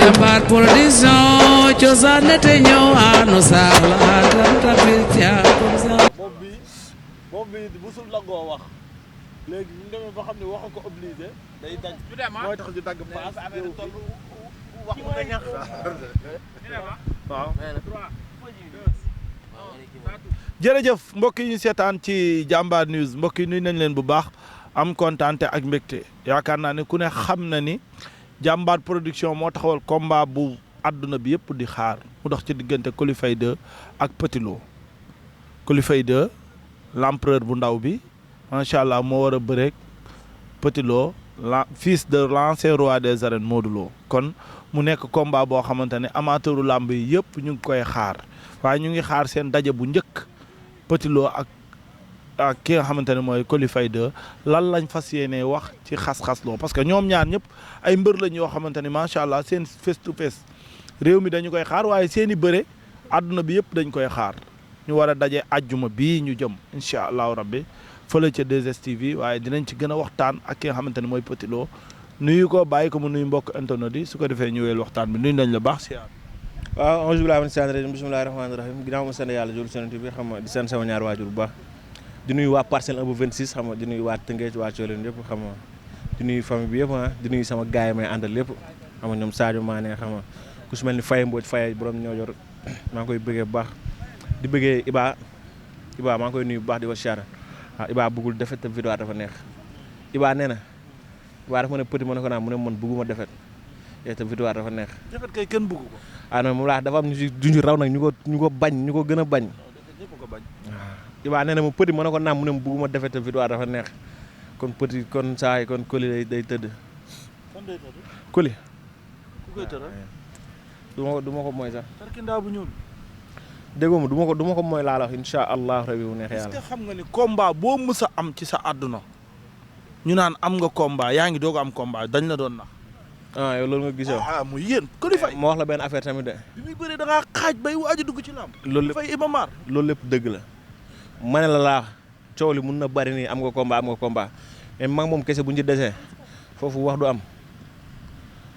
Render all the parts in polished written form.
Jambar production cosaan te ñëw anu saxla tapil ca moom bi musul nangoo wax léegi ñu demee ba xam ne wax ko obligé day dagg mooy tax ñu dagg paas wax ko nga ñax waaw jërëjëf mbokk yi ñu seetaan ci Jambar News mbokk yi nuyu nañ leen bu baax am kontaante ak mbégte yaakaar naa ne ku ne xam na ni Jambar production moo taxawal combat bu àdduna bi yëpp di xaar mu dox ci diggante Coly Faye 2 ak Petit Lo Coly Faye 2 l'empereur bu ndaw bi macha allah moo war a bëreeg Petit Lo la fils de l'ancien roi des arènes Modou Lo kon mu nekk combat boo xamante ne amateuru làmb yi yëpp ñu ngi koy xaar waaye ñu ngi xaar seen daje bu njëkk Petit Lo ak ki nga xamante ne mooy Coly Faye 2 lan lañ fas yéene wax ci xas-xas loo parce que ñoom ñaar ñëpp ay mbër lañ yoo xamante ne macha allah seen face to face réew mi dañu koy xaar waaye seen i bëre àdduna bi yëpp dañ koy xaar ñu war a daje àjjuma bii ñu jëm incha allahu rabbi fële ca 2STV waaye dinañ ci gën a waxtaan ak ki nga xamante ne mooy Petit Lo nuyu ko bàyyi ko mu nuyu mbokk internet yi su ko defee ñu wéyal waxtaan bi nuyu nañ la baax si waaw auzu billaahi mina shaytaani rajiim bismillaahi rahmaani rahiim ginnaaw ma sant yàlla jul sonent bi xam nga di sant sama ñaar waajur bu baax di nuyu waa Parcelles 1 ba 26 xam nga di nuyu waa Tëngéej waa Thiolène yëpp xam nga di nuyu famille bi yëpp di nuyu sama gaay may àndal lépp xam nga ñoom Sadio Mané xam nga ku su mel ni Faye Mbodj Faye borom ñoo yor maa ngi koy bëggee bu baax di bëggee Iba maa ngi koy nuyu bu baax di ko siyaare waaw Iba bëggul defet te vidéo dafa neex Iba nee na Iba dafa ma ne Petit ma ne ko naa mu ne man bëgguma defet te vidéo dafa neex defet kay kenn bëggu ko non moom laa dafa am ñu si junj raw nag ñu ko bañ ñu ko gën a bañ Iba nee na ma Petit ma ne ko naam mu ne ma bëgguma defet te vidéo dafa neex kon Petit kon saa yi kon Coly day tëdd Coly ku koy tëral du ma ko mooy sax tarkindaa bu ñuul déggoo ma du ma ko mooy laa la wax incha allah rabi bu neex yàlla. est-ce que xam nga ni combat boo mës a am ci sa àdduna ñu naan am nga combat yaa ngi doog a am combat dañ la doon nax. yow loolu nga gisee. mu yéen Coly Faye ma wax la benn affaire tamit de. bi muy bëree da ngaa xaaj bay waaj a dugg ci lamb. loolu lépp Faye Iba Mar. loolu lépp dëgg la. ma ne la laa coow li mun na bari nii am nga combat mais mag moom kese bu ñu ci desee foofu wax du am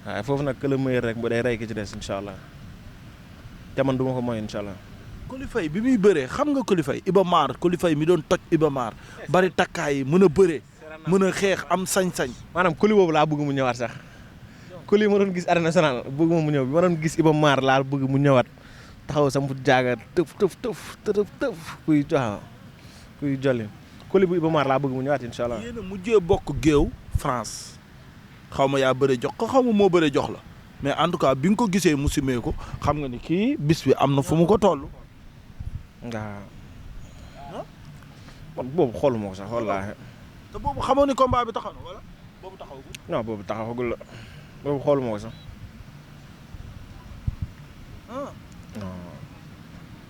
waaye foofu nag que le meilleur rek bu day rey ki ci des incha allah te man du ma ko mooy incha allah. Coly Faye bi muy bëree xam nga Coly Faye Iba Mar Coly Faye mi doon toj Iba Mar bari takkaay yi mën a bëree mën a xeex am sañ-sañ. maanaam Coly boobu laa bëgg mu ñëwaat sax Coly ma doon gis arène nationale bëgg mu ñëw bi ma doon gis Iba Mar laa bëgg mu ñëwaat taxaw sama fu jaaga tëf kuy jolli Coly bu Iba Mar laa bëgg mu ñëwaat incha allah. yéen a mujjee bokk géew France xaw ma yaa bëre jox ko xaw ma moo bëre jox la mais en tout cas bi nga ko gisee mu simee ko xam nga ni kii bis bi am na fu mu ko toll. waaw man boobu xooluma ko sax wallaahi. te boobu xamoon ni combat bi taxaw na wala boobu taxawagul. non boobu taxawagul la boobu xooluma ko sax. non.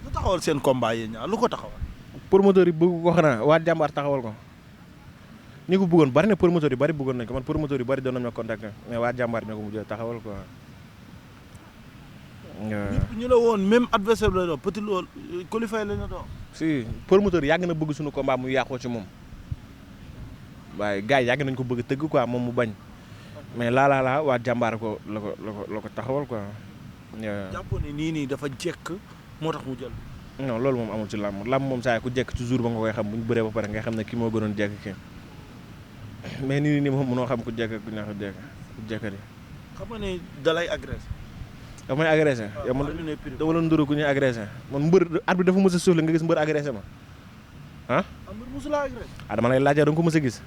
lu taxawal seen combat yi ñaar lu ko taxawal. promoteur yi bëgg ko xanaa waa Jambar taxawal ko ñi ko bëggoon bari na promoteur yu bari bëggoon nañ ko man promoteur yu bari doon nañ ma contacter mais waa Jambar ñoo ko mujjee taxawal quoi. ñu la woon même adversaire bi la doon Petit Lo Coly Faye la ñu doon. si promoteur yàgg na bëgg suñu combat mu yàqoo ci moom waaye gars yi yàgg nañ ko bëgg tëgg quoi moom mu bañ mais laa waa Jambar ko la ko taxawal quoi. jàppoon ni nii dafa jekk moo tax mu jël. non loolu moom amul ci làmb moom saa ku jekk ci jour ba nga koy xam bu ñu bëree ba pare nga xam ne kii moo gënoon jekk kii mais nii moom mënoo xam ku jekk ku ñaax ku jekkari. xam nga ne dalay agressé. dafa may agressé yow man dama la nduru ku ñuy agressé man mbër at bi dafa mës a suuf la nga gis mbër agressé ma mbër mosu la agressé. dama lay laajee da nga ko mës a gis.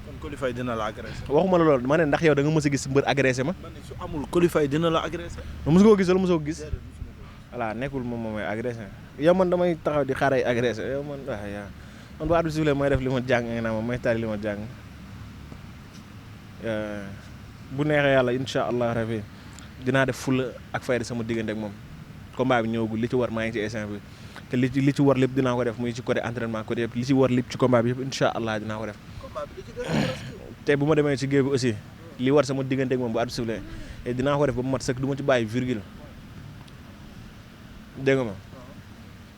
kon Coly Faye dina la agressé. waxuma la loolu ma ne ndax yow da nga mës a gis mbër agressé ma. man su amul Coly Faye dina la agressé. mës nga ko gis wala mosoo ko gis. voilà nekkul moom mooy agressé yow man damay taxaw di xaaray agressé yow man man bu at bi suuf la may def li ma jàng nga naa ma may taali li ma jàng bu neexee yàlla incha allah rabi dinaa def fulla ak fayda sama diggante ak moom combat bi ñëwagul li ci war maa ngi ci instant bi te li ci war lépp dinaa ko def muy ci côté entraînement côté yëpp li ci war lépp ci combat bi yëpp incha allah dinaa ko def te bu ma demee ci géej bi aussi li war sama diggante ak moom bu at bi suuf la dinaa ko def ba mu mat sëkk du ma ci bàyyi virgule dégg nga ma.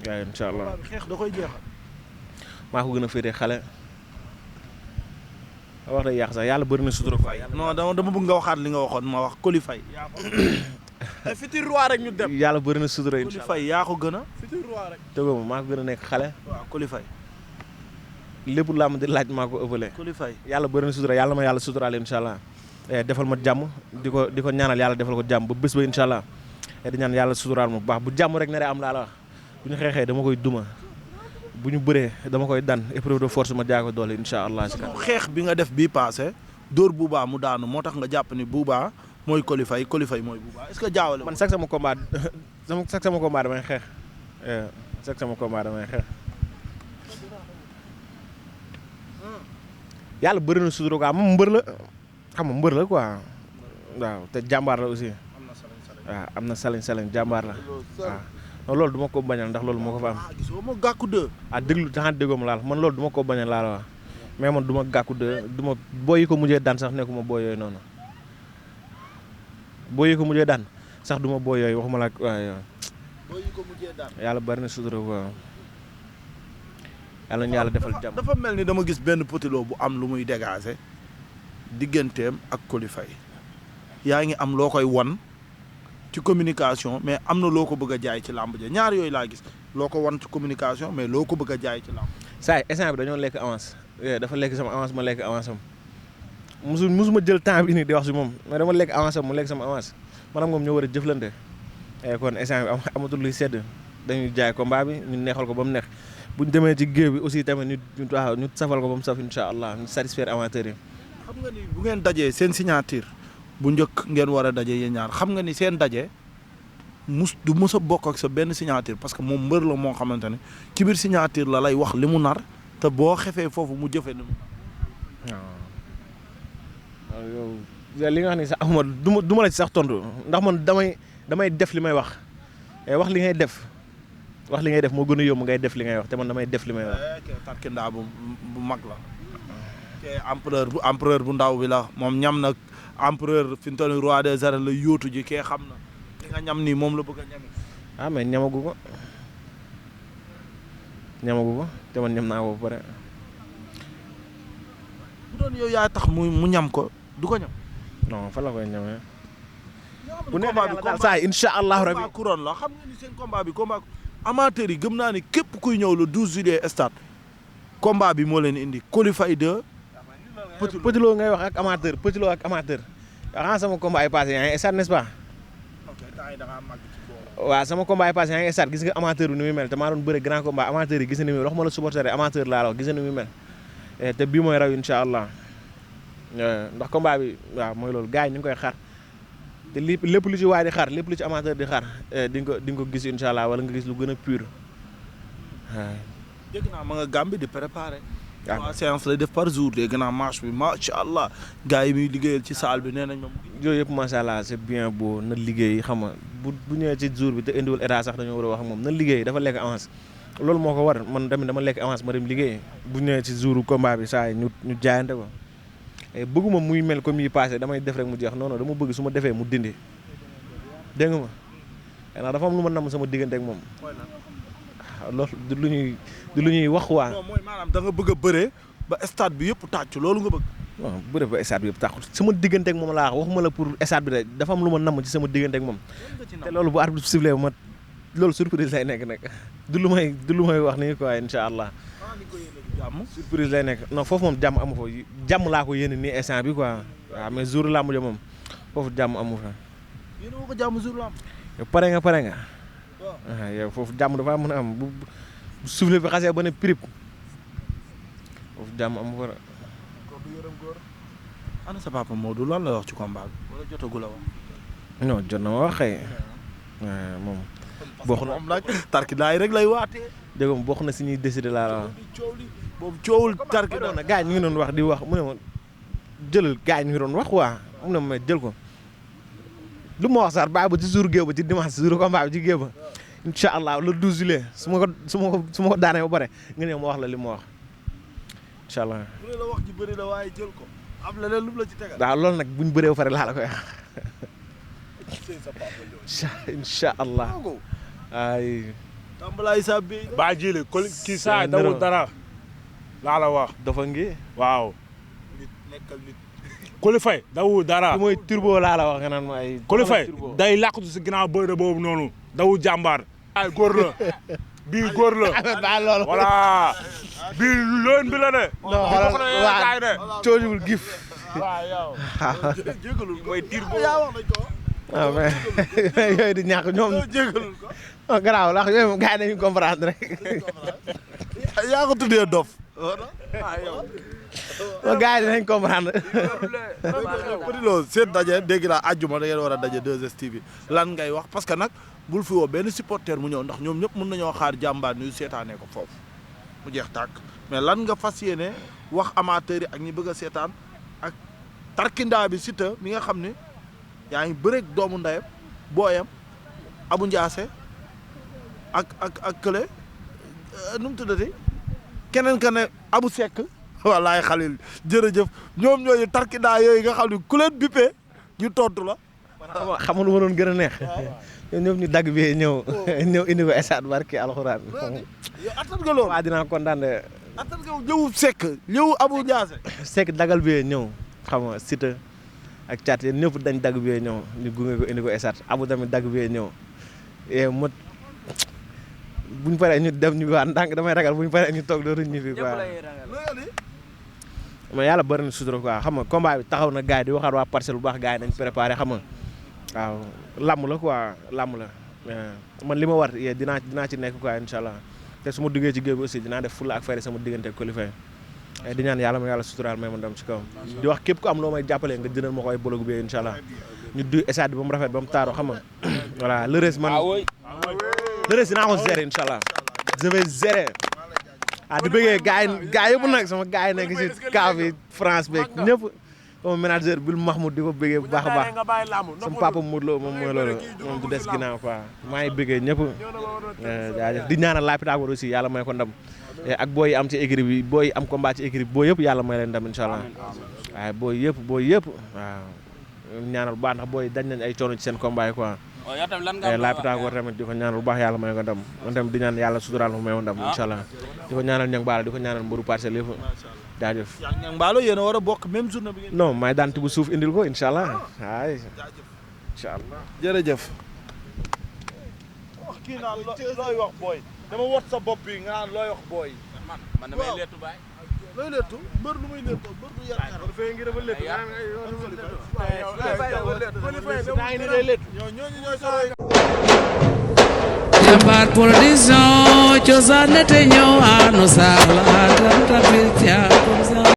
waaw incha allah xeex da koy jeexal. maa ko gën a féetee xale wax day yàq sax yàlla bëri na sutura quoi. non dama bëgg nga waxaat li nga waxoon ma wax Coly Faye. te futur roi rek ñu dem. yàlla bëri na sutura incha Coly Faye yaa ko gën a. futur roi rek. tëgoo ma maa ko gën a nekk xale. waaw Coly Faye. lépp laa ma di laaj maa ko ëppale. Coly Faye. yàlla bëri na sutura yàlla ma yàlla suturaal incha allah. defal ma jàmm di ko ñaanal yàlla defal ko jàmm ba bés ba incha allah. di ñaan yàlla suturaal ma bu baax bu jàmm rek ne am laa la wax bu ñu xeexee dama koy duma bu ñu bëree dama koy dan épreuve de force ma jaay ko doole incha allah. si kanam xeex bi nga def bii passé dóor Bouba mu daanu moo tax nga jàpp ni Bouba mooy Coly Faye mooy Bouba est-ce que jaawale. man sax sama combat damay xeex sax sama combat damay xeex. yàlla bëri na sutura quoi moom mbër la xam nga mbër la quoi waaw te jàmbaar la aussi. waaw am na salañ jàmbaar la waaw. non loolu du ma ko bañal ndax loolu moo ko fa am. gisoo ma gàkku de. déglu taxan déggoom laal man loolu du ma ko bañal laal wax mais man du ma gàkku de du ma booyi ko mujjee daan sax nekkuma booy yooyu noonu booyi ko mujjee daan sax du ma booy yooyu waxuma la waaw. booyi ko mujjee daan. yàlla bari na sutura quoi yàlla ñu yàlla defal jàmm. dafa mel ni dama gis benn Petit Lo bu am lu muy dégager digganteem ak Coly Faye yaa ngi am loo koy won ci communication mais am na loo ko bëgg a jaay ci làmb ja ñaar yooyu laa gis loo ko wan ci communication mais loo ko bëgg a jaay ci làmb. saa instant bi dañoo lekk avance dafa lekk sama avance ma lekk avance am musuma jël temps bi nii di wax si moom mais dama lekk avance am mu lekk sama avance maanaam moom ñoo war a jëflante kon instant bi amatul luy sedd dañuy jaay combat bi ñu neexal ko ba mu neex bu ñu demee ci géew bi aussi tamit ñu safal ko ba mu saf incha allah ñu satisfaire amateurs yi. xam nga ni bu ngeen dajee seen signature bu njëkk ngeen war a daje yéen ñaar xam nga ni seen daje du mës a bokk ak sa benn signature parce que moom mbër la moo xamante ne ci biir signature la lay wax li mu nar te boo xefee foofu mu jëfee li mu nar. waaw yow li nga xam ne sax amuma du ma la ci sax tontu ndax man damay def li may wax wax li ngay def moo gën a yomb ngay def li ngay wax te man damay def li may wax. tarkindaa bu mag la. te empereur bu ndaw bi la moom ñam na empereur fi mu toll nii roi des arènes la yóotu ji kee xam na li nga ñam nii moom la bëgg a ñam. mais ñamagu ko te man ñam naa ko ba pare. bu doon yow yaa tax mu ñam ko du ko ñam. non fa la koy ñamee. bu neexee yàlla daal saa incha allahu rabi combat couronne la xam nga ni seen combat bi combat amateur yi gëm naa ni képp kuy ñëw le 12 juillet stade combat bi moo leen indi Coly Faye 2. Petit Lo ngay wax ak amateur Petit Lo ak amateur xanaa sama combat ay passé yaa ngi stade n'est-ce pas. waaw sama combat ay passé yaa ngi stade gis nga amateur bi ni muy mel te maa doon bëre grand combat amateur yi gis na ni muy wax ma la supporter amateur laa la wax gis na ni muy mel te bii mooy raw incha allah ndax combat bi waaw mooy loolu gars yi ñu ngi koy xaar te lépp lu ci waay di xaar lépp lu ci amateur di xaar di nga ko gis incha allah wala nga gis lu gën a pur waaw. dégg naa ma nga Gambie di préparer. waaw séance lay def par jour dégg naa marche bi macha allah gars yi muy liggéeyal ci salle bi nee nañ ma. yooyu yëpp macha allah c'est bien beau na liggéey xam nga bu ñëwee ci jour bi te indiwul état sax dañoo war a wax ak moom na liggéey dafa lekk avance loolu moo ko war man tamit dama lekk avance ma dem liggéey bu ñëwee ci jour combat bi saa yi ñu jaayante ko bëgguma muy mel comme yi passé damay def rek mu jeex non non dama bëgg su ma defee mu dindi dégg nga ma ndax dafa am lu ma namm sama diggante ak moom loolu du lu ñuy wax waa. non mooy maanaam da nga bëgg a bëree ba stade bi yëpp tàcc loolu nga bëgg. non bëre ba stade bi yëpp tàcc sama diggante ak moom laa waxuma la pour stade bi de dafa am lu ma namm ci sama diggante ak moom te loolu bu arbitre sifflé ma loolu surprise lay nekk nag du lu may wax nii quoi incha allah. surprise lay nekk non foofu moom jàmm amu fa jàmm laa ko yéene nii instant bi quoi waaw mais jour làmb ja moom foofu jàmm amu fa. yéen a ko jàmm jour làmb. yow pare nga. waaw yow foofu jàmm dafa mën a am bu soufflé bi xasee ba ne prip foofu jàmm amu fa. ana sa papa Modou lan la wax ci combat bi wala jotagul a wax. non jot na ma wax xëy moom. bokk na am nag tarkindaa yi rek lay waatee. dégg nga bokk na si ñuy décider laa la wax. boobu coowul tarkindaa na gars ñu ngi doon wax di wax mu ne ma jëlal gars ñu ngi doon wax waa mu ne ma jël ko. lu ma wax sax bàyyi ba ci jour géew ba ci dimanche jour combat bi ci géew ba incha allah le 12 juillet su ma ko daanee ba pare nga ne ma wax la li ma wax incha allah. bu ne la wax ji bëri la waaye jël ko am leneen lu la ci tegal. waaw loolu nag buñ bëree ba pare laa la koy wax. incha allah. ay. tàmbalaay saa béy. baa jëlee kii saa dawul dara laa la wax. dafa ngi waaw. Coly Faye dawul dara. mooy turbo laa la wax nga naan ma ay. Coly Faye day làqatu si ginnaaw bëre boobu noonu dawul jàmbaar. ay góor la bii góor la. ba loolu. voilà bii loon bi la de. non xoolal waaw coojugul gif. waaw yow. mooy turbo. waaw mais yooyu di ñàkk ñoom. jégalul ko. non garaaw ndax yooyu moom gars yi dañuy comprendre rek. yaa ko tuddee dof. gars yi dinañ comprendre. Petit Lo seen daje dégg naa àjjuma da ngeen war a daje 2STV lan ngay wax parce que nag bul fi woo benn supporter mu ñëw ndax ñoom ñëpp mën nañoo xaar Jàmbaar ñu seetaanee ko foofu mu jeex tàkk mais lan nga fas yéene wax amateurs yi ak ñi bëgg a seetaan ak tarkindaa bi Siteu mi nga xam ne yaa ngi bëreeg doomu ndeyam booyam Abu Ndiassé ak kële nu mu tuddati keneen ka ne Abu Seck wallaay Xalil jërëjëf ñoom ñooñu tarkindaa yooyu nga xam ne ku leen bippee ñu tontu la. xamul lu ma doon gën a neex. ñoom ñëpp ñu dagg bi ñëw indi ko esaat barki alxuraan. yow attan nga loolu. waaw dinaa kontaan de. attan nga ñëw Seck ñëw Abu Ndiassé. Seck dagal bi ñëw xam nga Siteu ak Thiat yéen ñëpp dañ dagg bi ñëw ñu gunge ko indi ko esaat Abu tamit dagg bi ñëw mot buñ paree ñu dem ñu waa ndànk damay ragal buñ paree ñu toog dootuñ ñu fi quoi. mais yàlla bëri na sutura quoi xam nga combat bi taxaw na gars yi di waxaat waa parcelle bu baax gars yi nañ préparé xam nga waaw làmm la quoi làmm la man li ma war dinaa ci nekk quoi incha allah te su ma duggee ci géew bi aussi dinaa def fulla ak fayda sama diggante ak Coly Faye di ñaan yàlla ma yàlla suturaal may ma dem ci kawam di wax képp ku am loo may jàppalee nga jëndal ma ko ay bolog bi incha allah ñu duy stade bi ba mu rafet ba mu taaru xam nga voilà le reste man le reste dinaa ko gérer incha allah je vais gérer di bëggee gars yëpp nag sama gars yi nekk ci kaw bi France beeg ñëpp sama manager Bil Mahmoud di ko bëggee bu baax a baax sama papa Modou Lo moom mooy loolu moom du des ginnaaw quoi maa ngi bëggee ñëpp jaajëf di ñaanal Laye Pythagore aussi yàlla may ko ndam ak booy yi am ci écurie bi booy yi am combat ci écurie bi booy yëpp yàlla may leen ndam incha allah waaye booy yëpp waaw ñaanal bu baax ndax booy dañ nañ ay coono ci seen combat yi quoi Laye Pythagore tamit di ko ñaanal bu baax yàlla may ko ndam man tamit di ñaan yàlla suturaal ma may ko ndam incha allah di ko ñaanal ñang baala di ko ñaanal mbaru parcelle yëpp jaajëf ñang baalo yéen a war a bokk même journée bi non may daan bu suuf indil ko incha allah waay incha allah jërëjëf wax kii naan looy wax booy dama wot sa bopp bi nga naan looy wax booy man damay leetu baay looy leetu mbër lu muy leetu mbër du yar yaram fay ngi dafa leetu Jàmbaar Production cosaan te ñëw anu saxla tan tapil